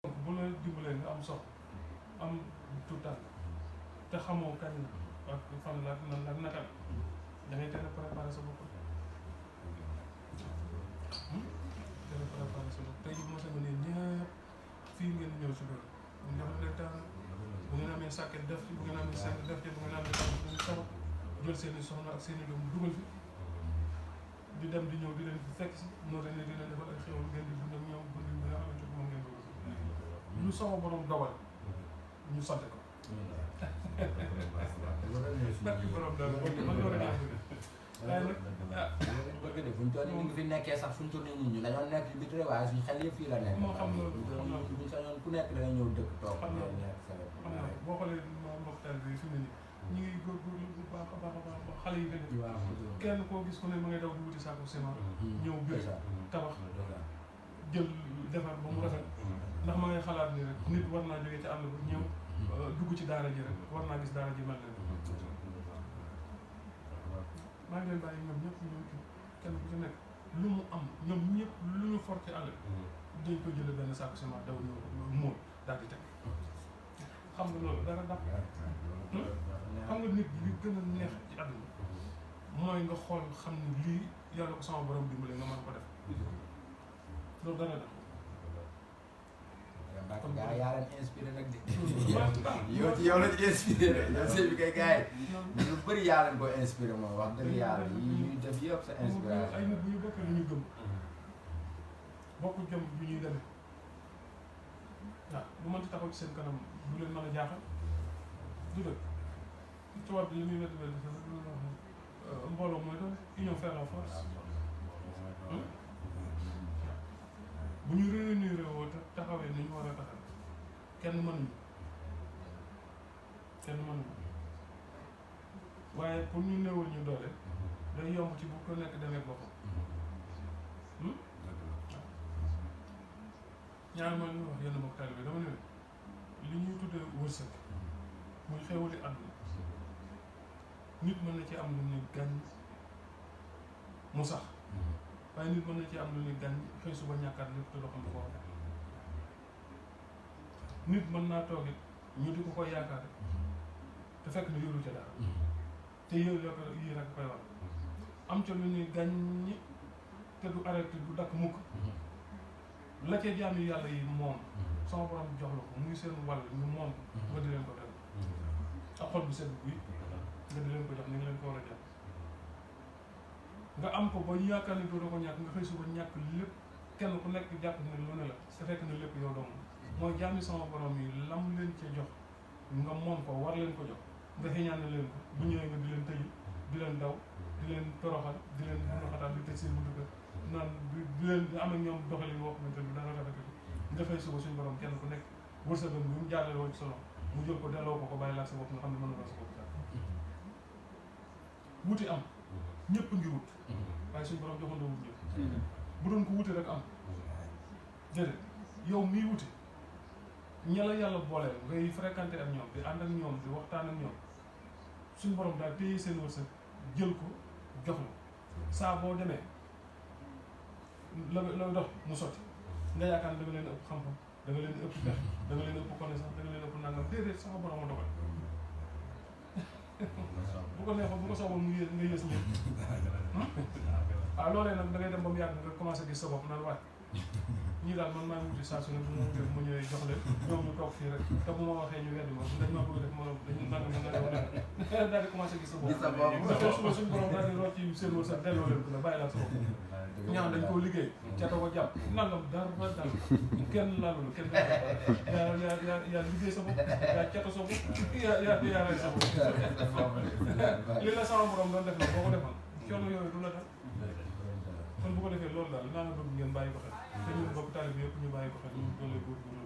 bu la dimbalee nga am sox am tuutànk te xamoo kañ la ak fan la nan la naka la da ngay teel a préparé sa bopp teel a préparé sa bopp tey jii mos a ne ñëpp fii ngeen ñëw si loolu bu ñu defee temps bu ngeen amee sàkket def ci bu ngeen amee sàkket def ci bu ngeen amee temps bu ngeen sabab jël seen i soxna ak seen i doom dugal fi di dem di ñëw di leen fi fekk si noonu ne di leen defal ay xéwal ngeen di dund ak ñoom dund bi nga xamante ne moom ngeen bëgg lu sama borom dogal ñu sant ko. barki borom dogal man loolu la ñu waaye nag bëgg de fuñ toll nii ñu ngi fi nekkee sax fuñ toll nii ñu dañoo nekk bi tey waaye suñu xel yëpp fii la nekk. moo xam loolu buñ sañoon ku nekk da nga ñëw dëkk toog. xam naa boo xoolee mbokk taal bi fi mu ne nii ñu ngi góorgóorlu bu baax a baax a baax xale yi dañu. kenn koo gis ku ne ma ngay daw di wuti saako ciment. ñëw biir tabax jël defar ba mu rafet. ndax ma ngay xalaat ni rek nit war naa jógee ci àll ba ñëw dugg ci daara ji rek war naa gis daara ji mel na maa ngi leen bàyyi ñoom ñëpp ñoom kenn ku ci nekk lu mu am ñoom ñëpp lu ñu for ci àll dañ ko jëlee benn saako ciment daw ñëw móol daal di teg xam nga loolu dara dàq xam nga nit li gën a neex ci àdduna mooy nga xool xam ni lii yàlla ko sama borom dimbale nga mën ko def loolu dara dàq kon gars yi yaa leen inspiré nag de. yow ci yow la ci inspiré de yow sëñ bi kay gars yi lu bëri yaa leen ko inspiré moom wax dëgg yàlla yi ñuy def yëpp sa inspiration. ay nit bu ñu bokkee lu ñu gëm bokk jëm bu ñuy demee waaw bu mën ci taxaw ci seen kanam du leen mën a jaaxal du dëgg tubaab bi li muy wet wet mbooloo mooy doon union fait la force bu ñu réunir woo te taxawee ni ñu war a taxaw kenn mënuñu waaye pour ñu néewal ñu doole day yomb ci bu ko nekk demee boppam ñaar ma ñu wax yenn mbokk taal bi dama ne li ñuy tuddee wërsëg muy xewali àdduna nit mën na ci am lu ñu gàñ mu sax waaye nit mën na ci am lu ñuy gàñ xëy suba ñàkkaat lépp te doo xam ne ko wax nit mën naa toog it ñu di ko koy yaakaar te fekk na yoru ca dara te yooyu la ko yii rek koy wax am ca lu ñuy gàñ te du arrêté du dakk mukk la ca jaam yi yàlla yi moom sama borom jox la ko muy seen wàll ñu moom nga di leen ko def ak xol bu sedd bi nga di leen ko jox ni nga leen ko war a jox nga am ko ba ñu yaakaar ne doo ko ñàkk nga xëy suba ñàkk lépp kenn ku nekk jàpp ne lu ne la te fekk na lépp yow dong mooy jaami sama borom yi lam leen ca jox nga moom ko war leen ko jox nga xëñaan leen ko bu ñëwee nga di leen tëju di leen daw di leen toroxal di leen bunduxatal di tëj seen buntu kër naan di leen di am ak ñoom doxalin boo xamante ni dara rafetlu nga xëy suba suñu borom kenn ku nekk wërsëgam bi mu jàllale woon ci solo mu jël ko delloo ko bàyyi laa sa bopp nga xam ne mën na la sa bopp sax wuti am ñëpp ngi wut waaye suñu borom joxandoo wut ñëpp bu doon ko wuti rek am déedéet yow mii wuti ña la yàlla booleel ngay fréquenté ak ñoom di ànd ak ñoom di waxtaan ak ñoom suñu borom daal téye seen wërsëg jël ko jox la saa boo demee la dox mu sotti nga yaakaar ne da nga leen ëpp xam-xam da nga leen ëpp pex da nga leen ëpp connaissance da nga leen ëpp nangam déedéet sama borom a dogal bu ko neexoon bu ko soxla mu yées nga yées ñëpp waaw loolee nag da ngay dem ba mu yàgg nga commencé gis sa bopp naan waay ñii daal man maa ngi wuti saa su ne bu ma wutee ma ñëwee jox leen ñoom ñu toog fii rek te bu ma waxee ñu weddi ma dañ ma bëgg def ma dañu nangam daal di commencé gis sa bopp nga tey suba suñu borom daal di rocc ci seen wërsëg delloo leen ko la bàyyi laa sa bopp ñaan dañ koo liggéey cata ko jàpp nangam dara dal kenn laalulu kenn yaa liggéey sa bopp yaa cata sa bopp yaa rey sa bopp li la sama borom doon def la boo ko defal coono yooyu du la dal kon bu ko defee loolu daal naa nga bëgg ngeen bàyyi ko xel te ñun bokk taalib yëpp ñu bàyyi ko xel ñu doole góorgóorlu